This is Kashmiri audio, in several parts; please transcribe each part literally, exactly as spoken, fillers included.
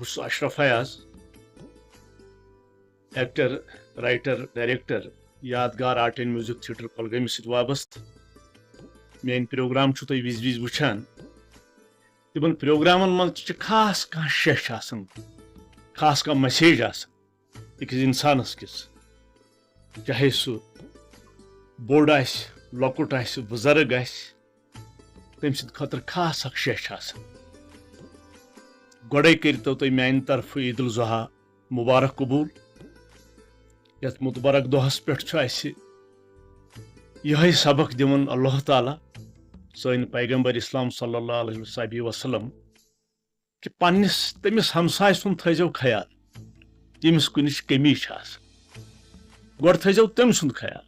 بہٕ چھُس اشرف فیاض، ایکٹر، رائٹر، ڈائریکٹر، یادگار آرٹ اینڈ میوزک تھیٹر کۄلگٲمِس سۭتۍ وابستہٕ۔ میٲنۍ پروگرام چھِو تُہۍ وِزِ وِزِ وٕچھان۔ تِمن پروگرامن منٛز تہِ چھِ خاص کانٛہہ شیٚچھ آسان، خاص کانٛہہ میسیج آسان أکِس انسانس کِس، چاہے سُہ بوٚڑ آسہِ، لۄکُٹ آسہِ، بُزرگ آسہِ، تٔمۍ سٕنٛدِ خٲطرٕ خاص اکھ شیٚچھ آسان۔ گۄڈے کٔرتو تُہۍ میانہِ طرفہٕ عید الاضحیٰ مبارک قبول۔ یتھ متبرک دۄہس پٮ۪ٹھ چھُ اسہِ یِہوٚے سبق دِوان اللہ تعالیٰ سٲنۍ پیغمبر اسلام صلی اللہ علیہ وصحبہ وسلم، کہِ پننِس تٔمِس ہمسایہِ سُنٛد تھٲیزیو خیال، ییٚمِس کُنِچ کمی چھِ آسان۔ گۄڈٕ تھٲیزیو تٔمۍ سُنٛد خیال،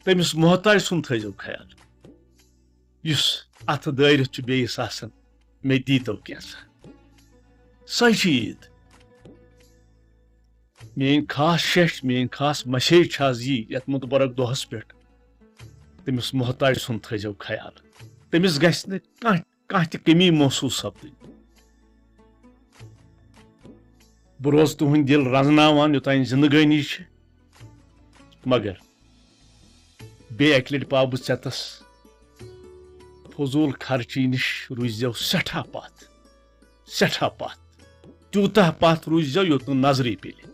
تٔمِس محتاج سُنٛد تھٲیزیو خیال، یُس اتھٕ دٲرِتھ چھُ بیٚیِس آسان، مےٚ دیٖتو کینٛژھا۔ سۄے چھِ عید۔ میٲنۍ خاص شیٚچھ، میٲنۍ خاص میسیج چھِ آز یی یتھ متبرک دۄہس پٮ۪ٹھ، تٔمِس محتاج سُنٛد تھٲیزیو خیال۔ تٔمِس گژھِ نہٕ کانٛہہ، کانٛہہ تہِ کمی محسوٗس سپدٕنۍ۔ بہٕ روزٕ تُہُنٛد دِل رزناوان یوٚتام زندگٲنی چھِ، مگر بیٚیہِ اکہِ لٹہِ پاو بہٕ ژٮ۪تس، فضوٗل خرچی نِش روٗززیو سٮ۪ٹھاہ پتھ، سٮ۪ٹھاہ پتھ، تیوٗتاہ پتھ روٗززیو یوٚت نہٕ نظرٕے پیٚلہِ۔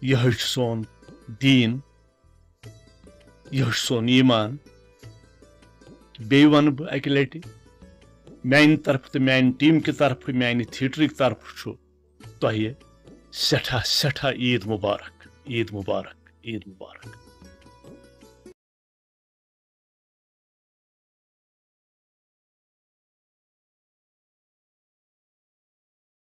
یِہوٚے چھُ سون دیٖن، یِہوٚے چھُ سون ایٖمان۔ بیٚیہِ ونہٕ بہٕ اکہِ لٹہِ، میانہِ طرفہٕ تہٕ میانہِ ٹیٖم کہِ طرفہٕ، میانہِ تھیٹرٕکۍ طرفہٕ چھُ تۄہہِ سٮ۪ٹھاہ، سٮ۪ٹھاہ عید مبارک، عید مبارک، عید مبارک۔